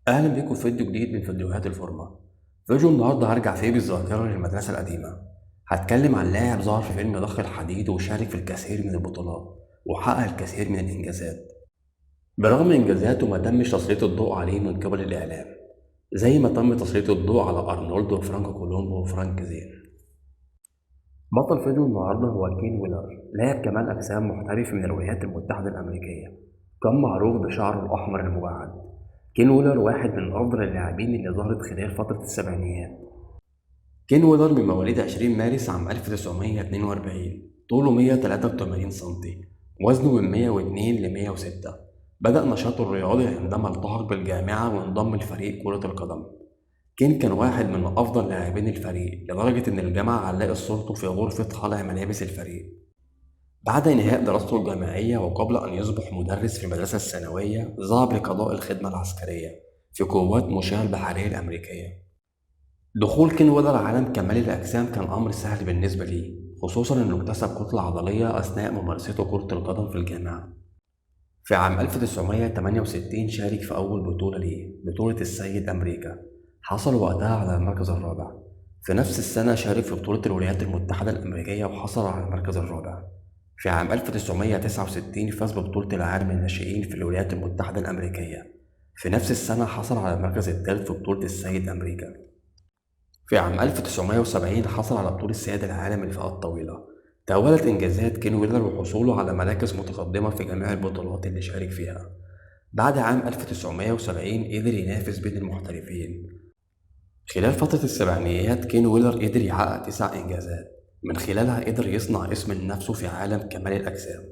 اهلا بيكم في فيديو جديد من فيديوهات الفورمة. فيديو النهارده هرجع فيه بالذاكرة للمدرسة القديمة. هتكلم عن لاعب ظهر في فيلم ضخ الحديد وشارك في الكثير من البطولات وحقق الكثير من الانجازات. برغم انجازاته ما تمش تسليط الضوء عليه من قبل الاعلام زي ما تم تسليط الضوء على ارنولد وفرانكو كولومبو وفرانك زين. بطل فيديو النهارده هو كين ويلر، لاعب كمال اجسام محترف من الولايات المتحدة الامريكية، كان معروف بشعره الاحمر المجعد. كين ويلر واحد من افضل اللاعبين اللي ظهرت خلال فترة السبعينيات. كين ويلر من مواليد 20 مارس عام 1942، طوله 183 سنتي، وزنه من 102 ل 106. بدأ نشاطه الرياضي عندما التحق بالجامعة وانضم لفريق كرة القدم. كين كان واحد من أفضل لاعبين الفريق لدرجة إن الجامعة علقت صورته في غرفة خلع ملابس الفريق. بعد إنهاء دراسته الجامعية وقبل أن يصبح مدرس في المدرسة الثانوية، ذهب لقضاء الخدمة العسكرية في قوات مشاة البحرية الأمريكية. دخول كين ويلر عالم كمال الأجسام كان أمر سهل بالنسبة ليه، خصوصا إنه اكتسب كتلة عضلية أثناء ممارسته كرة القدم في الجامعة. في عام 1968 شارك في أول بطولة ليه، بطولة السيد أمريكا، حصل وقتها على المركز الرابع. في نفس السنة شارك في بطولة الولايات المتحدة الأمريكية وحصل على المركز الرابع. في عام 1969 فاز ببطولة العالم للناشئين في الولايات المتحدة الأمريكية. في نفس السنة حصل على المركز الثالث في بطولة السيد أمريكا. في عام 1970 حصل على بطولة سيد العالم للفئة الطويلة. تأولت إنجازات كين ويلر وحصوله على مراكز متقدمة في جميع البطولات اللي شارك فيها. بعد عام 1970 قدر ينافس بين المحترفين. خلال فترة السبعينيات كين ويلر قدر يحقق 9 إنجازات من خلالها قدر يصنع اسم لنفسه في عالم كمال الأجسام.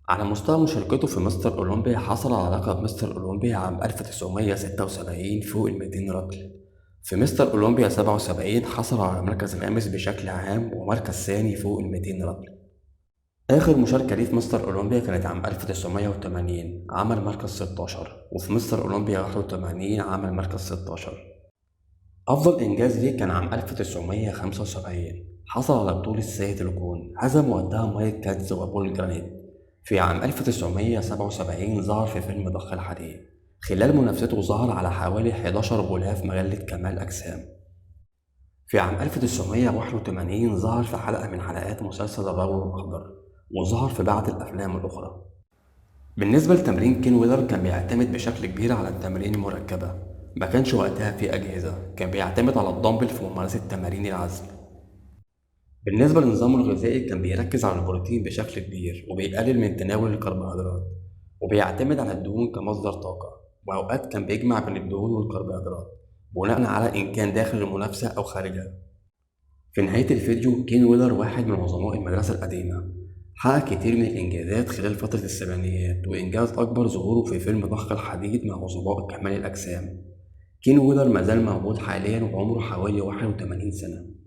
على مستوى مشاركته في مستر أولمبيا حصل على لقب مستر أولمبيا عام 1976 فوق ال 200 رطل. في مستر أولمبيا 77 حصل على المركز الخامس بشكل عام ومركز ثاني فوق ال 200 رطل. آخر مشاركة ليه في مستر أولمبيا كانت عام 1980 عمل مركز 16، وفي مستر أولمبيا 81 عمل مركز 16. أفضل إنجاز ليه كان عام 1975 حصل على بطولة سيد الكون، هزم وقتها مايك كاتز وبول جرانيت. في عام 1977 ظهر في فيلم ضخ الحديد. خلال منافسته ظهر على حوالي 11 غلاف مجلة كمال أجسام. في عام 1981 ظهر في حلقة من حلقات مسلسل الرجل الأخضر، وظهر في بعض الأفلام الأخرى. بالنسبة لتمرين كين ويلر كان بيعتمد بشكل كبير على التمارين المركبة، ما كانش وقتها في أجهزة، كان بيعتمد على الدمبل في ممارسة تمارين العزل. بالنسبة لنظامه الغذائي كان بيركز على البروتين بشكل كبير وبيقلل من تناول الكربوهيدرات، وبيعتمد على الدهون كمصدر طاقة، وأوقات كان بيجمع بين الدهون والكربوهيدرات بناء على إن كان داخل المنافسة أو خارجها. في نهاية الفيديو كين ويلر واحد من عظماء المدرسة القديمة، حقق كتير من الإنجازات خلال فترة السبعينيات، وإنجاز أكبر ظهوره في فيلم ضخ الحديد مع عظماء كمال الأجسام. كين ويلر مازال موجود حاليا وعمره حوالي 81 سنة.